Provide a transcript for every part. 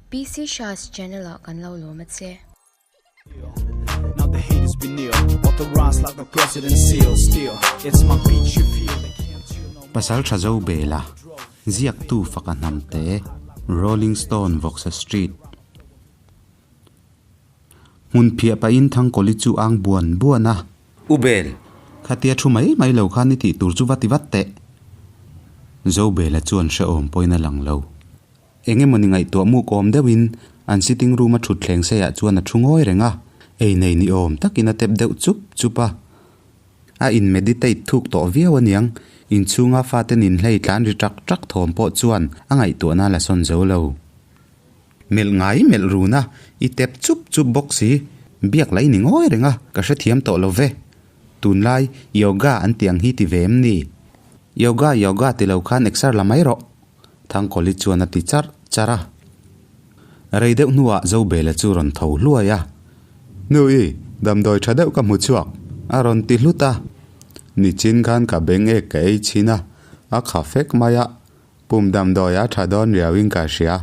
PC Shah's channel ah kan lo lawm a che. Pasal tha zo bela, ziaktu faka hnamte, Rolling Stone Vawksa Street. Hmun phiah pahin Thangkawli chu ang buan buan a. U Bel, khatia thu mai mai lo khan i tih tur chu va ti vat teh. Zobela chuan hrehawm pawhin a lang lo. Eng emawni ngaihtuah muk awm deuhin an sitting room a thut thleng seiah chuan a thu ngawi reng a, ei nei ni awm takin a tep deuh chup chup a. A in meditate thuk tawh viau aniang, inchhunga fate ninhlei tlan ri ṭak ṭak thawm pawh chuan a ngaihtuahna la sawn zo lo. Melh ngai melh run a, i tep chup chup bawk si. Biak la i ni ngawi reng a, ka hrethiam tawh lo ve. Tunlai yoga an tih ang hi ti ve em ni? Yoga yoga ti lo khan exer la mai rawh. Thangkawli chuan a ti charh charh a. Rei deuh hnuah Zobela chu rawn tho hluai a. Nu i, damdawi tha deuh ka hmu chhuak, a rawn ti hlut a. Nichin khan ka beng ek ka ei chhin a, a kha fek mai a. Pum damdawi a tha dawn riauin ka hria.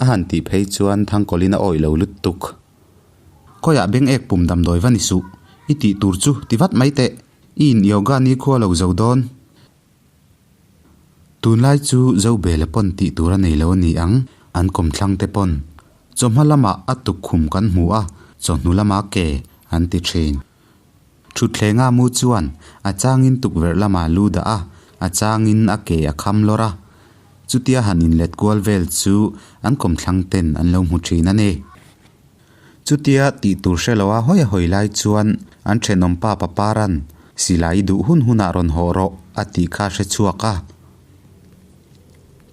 A han tih phei chuan Thangkawlin a awih lo lutuk. Khawiah beng ek pum damdawi va ni suh, i tih tur chu ti vat mai teh, i in yoga ni khua lo zo dawn. Tunlai chu Zobela pawn tih tur a nei lo a ni ang, an kawmthlang te pawn. Chawhma lamah a tukkhum kan hmu a, chawhnu lamah ke an ti thin. Thutthleng a mu chuan a changin tukverh lamah lu dah a, a changin a ke a kham lawr a. Chutia han inlet kual vel chu an kawmthlang ten an lo hmu thin a ni. Chutia tih tur hre lo a hawi a hawi lai chuan an thenawm pa Paparan silai i duh hun hunah rawn hawh rawh a tih kha a hre chhuak a.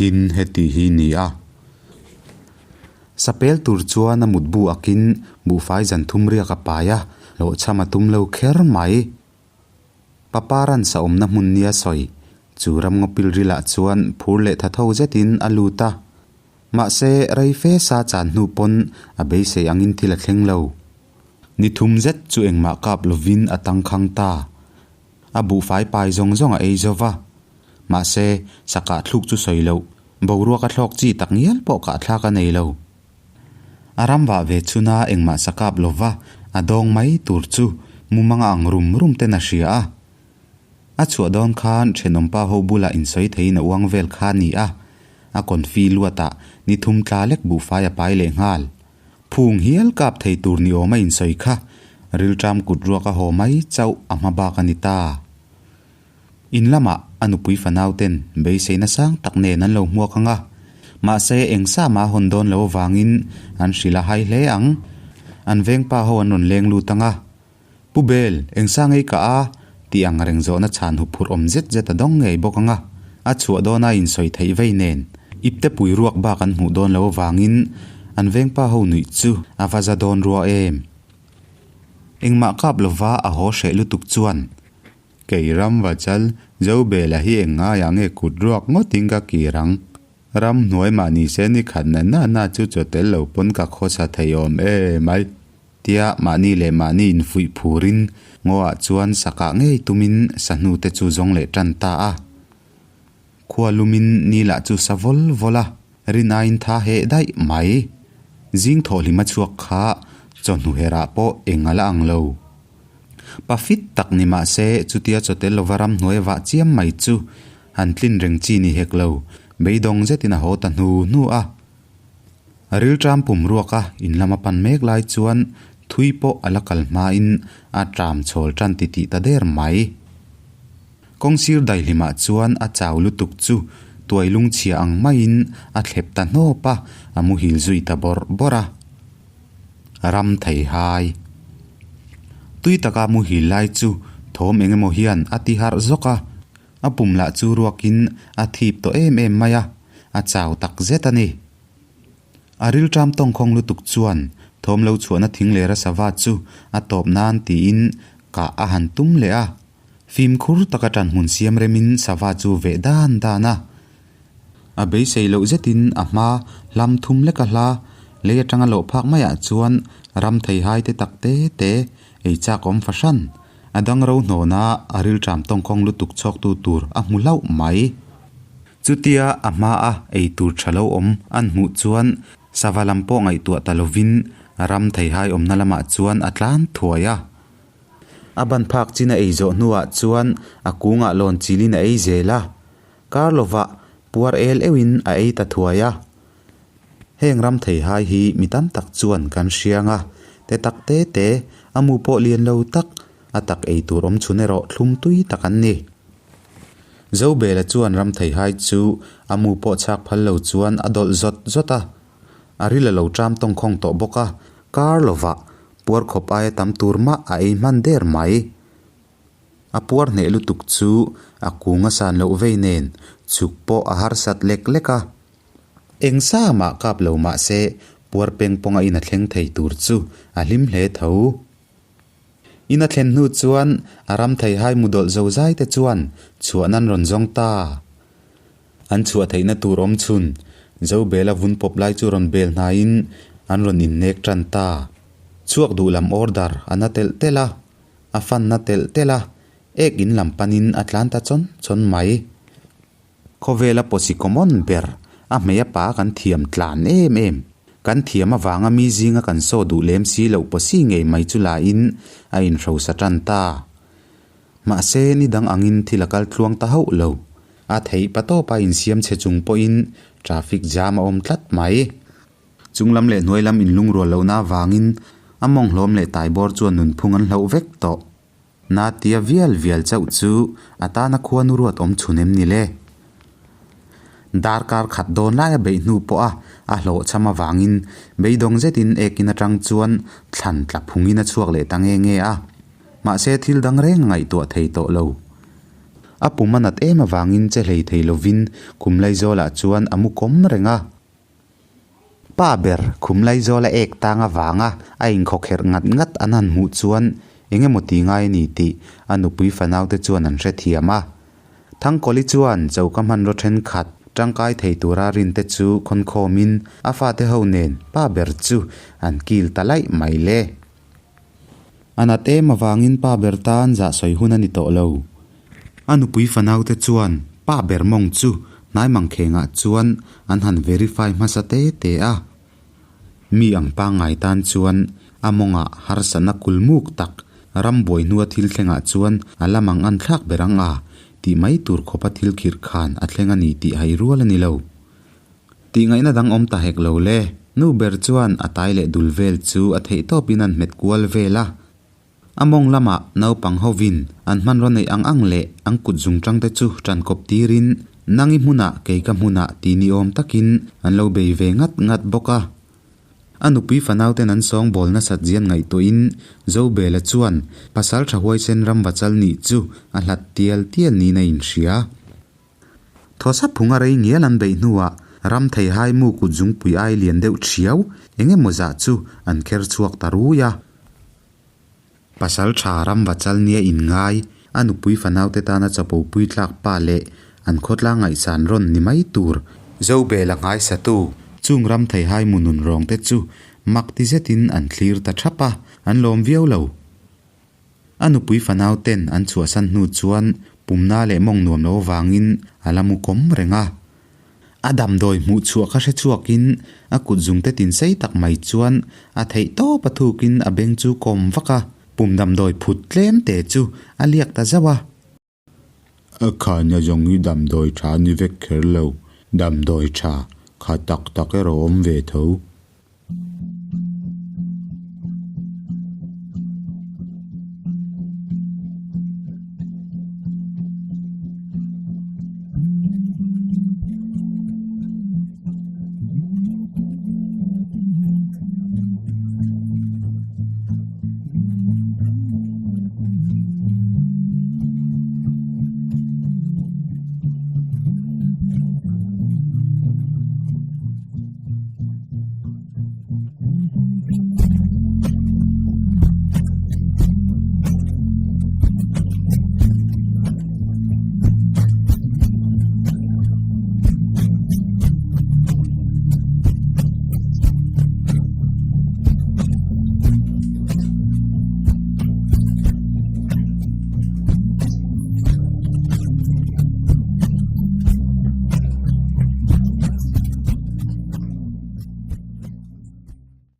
Tin, heti hi ni a. Sapel tur chuan a mutbu akin buhfai zan thum riak a pai a, hlawhchham a tum lo kher mai. Papa ransa awmna hmun nia sawi, chu ramngaw pilrilah chuan phur leh tha tho zetin a lut a. Mahse, rei fe sa chan hnu pawn a beisei angin thil a thleng lo. Ni thum zet chu engmah kap lovin a tangkhang ta. A buhfai pai zawng zawng a ei zo va. Mahse, sakah thluk chu sawi loh, boruak a thlawk chi tak ngial pawh kahthlak a nei lo. A ram vah ve chhuna engmah sakap lova a dawng mai tur chu mumanga ang rum rum ten a hria a. A chhuah dawn khan thenawmpa ho bulah insawi theiin a uang vel kha a ni a, a confi luatah ni thum tla lek buhfai a pai leh nghal. Phung hial kap thei tur ni awm a insawi kha rilṭam kut ruak a haw mai chauh a hma bak a ni ta. In lamah a nupui fanau ten beiseina sang tak nen an lo hmuak ang a, mahse eng sa mah a hawn dawn lo avangin an hrilh a hai hle ang. An vengpa ho an rawn leng lut ang a, Pu Bel, eng sa ngei ka a? tih ang reng zawhna chhan huphurh awm zet zet a dawng ngei bawk ang a, a chhuah dawna insawi theih vei nen ipte pui ruak bak an hmuh dawn lo avangin an vengpa ho nuih chu a va za dawn rua em. Engmah kap lova a haw hreh lutuk chuan Kei ram va chal, Zobela hi eng ngaiah nge kut ruak ngawtin ka kir ang? Ram hnuai mah ni se ni khat na na na chu chaw tel lo pawn ka khawsa thei awm e mai. Tia mahni leh mahni infuih phurin ngaw ah chuan sakah ngei tumin sahnu te chu zawng leh tan ta a. Khua lumin ni lah chu sa vawl vawl a, rin aiin tha heh daih mai. Zing thawhhlim a chhuak kha chawhnu herah pawh eng a la ang lo. Pa fit tak ni mah se chutia chawtel lova ramhnuai a vah chiam mai chu han tlin reng chi ni hek lo, beidawng zetin a haw ta hnu hnu a. A rilṭam pum ruak a in lama pan mek lai chuan thui pawh a la kal hmain a ṭam chhawl ṭan titih ta der mai. Kawngsir daihlimah chuan a chau lutuk chu tuai lungchhia ang maiin a thlep ta hnawp a, a muhil zui ta bawrh bawrh a. Ram thei hai. Tui taka muhil lai chu thawm eng emaw hian a ti harh zawk a, a pum lah chu ruakin a thip tawh em em mai a, a chau tak zet a ni. A rilṭam tawngkhawng lutuk chuan thawm lo chhuahna thing leh rasa va chu a tawp nan tiin kah a han tum leh a. Fimkhur taka ṭan hmun siam remin sava chu veh dan dan a. A beisei loh zetin a hma hlam thum leka hla lei aṭanga lawh phak maiah chuan ram theihai te tak te te ei chak awm fahran. A dang ro hnawna a rilṭam tawngkhawng lutuk chhawktu tur a hmu hlauh mai. Chutia a hmaa ei tur ṭha lo awm an hmuh chuan. Sava lam pawh ngaihtuah ta lovin ram theihai awmna lamah chuan a tlan thuai a. A ban phak chin a ei zawh hnuah chuan a kungah lawn chilin a ei zel a. Kar lovah puar el euhin a ei ta thuai a. Heng ram theihai hi mi tam tak chuan kan hriang a, te tak te te, a mu pawh lian lo tak, a tak ei tur awm chhun erawh thlum tui tak an ni. Zobela chuan ram theihai chu a mu pawh chhak phal lo chuan a dawlh zawt zawt a, a ril a lo ṭam tawngkhawng tawh bawk a, kar lovah puar khawp aia tam tur mah a ei hman der mai. A puar hneh lutuk chu a kung a san loh vei nen chhuk pawh a harsat lek lek a. Eng sa mah kap lo mah se puar peng pawnga in a thleng thei tur chu a hlim hle tho. In a thlen hnu chuan a ram theihai mu dawlh zo zai te chuan chhuah nan rawn zawng ta. An chhuah theihna tur awm chhun Zobela vun pawp lai chu rawn bel hnaiin an rawn innek tan ta. Chhuak duh lam order a na telh telh a, a fan na telh telh a, ek in lam panin a tlan ta chawn chawn mai. Khawvela pawsi common ber a hmei a pa kan thiam tlan em em. Kan thiam avanga mi zinga kan saw duh lem si loh pawsi ngei mai chu lahin a inhrosa tan ta. Mahse ni dang angin thil a kal tluang ta hauh lo. A theih pa tawpa insiam chhe chung pawhin traffic jam a awm tlat mai. Chung lam leh hnuai lam inlungrual lohna avangin a mawng hlawm leh taibawr chuan nunphung an hloh vek tawh. Na tia vial vial chauh chu a tana khuanu ruat awm chhun em ni le? Darkar khat dawn laia beih hnu pawha a hlawhchham avangin beidawng zetin ekin atang chuan thlan tla phungin a chhuak leh ta nge nge a. Mahse thil dang reng a ngaihtuah thei tawh lo. A pum a nat em avangin che hlei thei lovin kum Laizawlah chuan a mu kawm reng a. Pa ber khum Laizawla ek tang avanga a inkhawkherh ngat ngat an han hmuh chuan eng emaw ti ngai a ni tih a nupui fanaute chuan an hrethiam a. Thangkawli chuan choka hmanraw thenkhat tangkai thei tura rinte chu khawnkhawmin a fate ho nen pa ber chu an kil ta laih mai le. A nat em avangin pa ber tan zah sawi hun a ni tawh lo. A nupui fanaute chuan pa ber mawng chu hnai mangkhengah chuan an han verify hmasa te te a. Mi ang pangngai tan chuan a mawngah harsatna kulmuk tak ram buai hnua thil thlengah chuan a la mang an thlak ber ang a tih mai tur khawpa thil khirh khan a thleng a ni tih hai rual a ni lo. Tih ngaihna dang awm ta hek lo le. Nu ber chuan a tai leh dul vel chu a theih tawpin an hmet kual vel a. A mawng lamah naupang hovin an hmanraw neih ang ang leh an kut zungtang te chu tan kawp tirin nang i hmunah kei ka hmunah ti ni awm takin an lo bei ve ngat ngat bawk a. A nupui fanauten an sawngbawl nasat zian ngaihtuahin Zobela chuan pasal tha huaisen ram vachal nih chu a hlat tial tial niin a inhria. Thawsa phunga rei ngial an beih hnuah ram theihai mu kut zungpui ai lian deuh thiau eng emaw zah chu an kher chhuak ta rui a. Pasal tha ram vachal nia inngai, a nupui fanaute tana chapo pui tlak pa leh an khawtlang ngaihsan rawn ni mai tur Zobela nghaisatu chung ram theihai mu nun rawng te chu mak ti zetin an thlir ta thap a, an lawm viau lo. A nupui fanau ten an chhuahsan hnu chuan pumna leh mawng nuam lo avangin a la mu kawm reng a. A damdawi hmuh chhuah kha hre chhuakin a kut zungte tin sei tak mai chuan a theih tawp a thukin a beng chu kawm vak a, pum damdawi phut tlem te chu a liak ta zauh a. A khahna zawng hi damdawi tha a ni vek kher lo, damdawi tha kha tak tak erawh awm ve tho.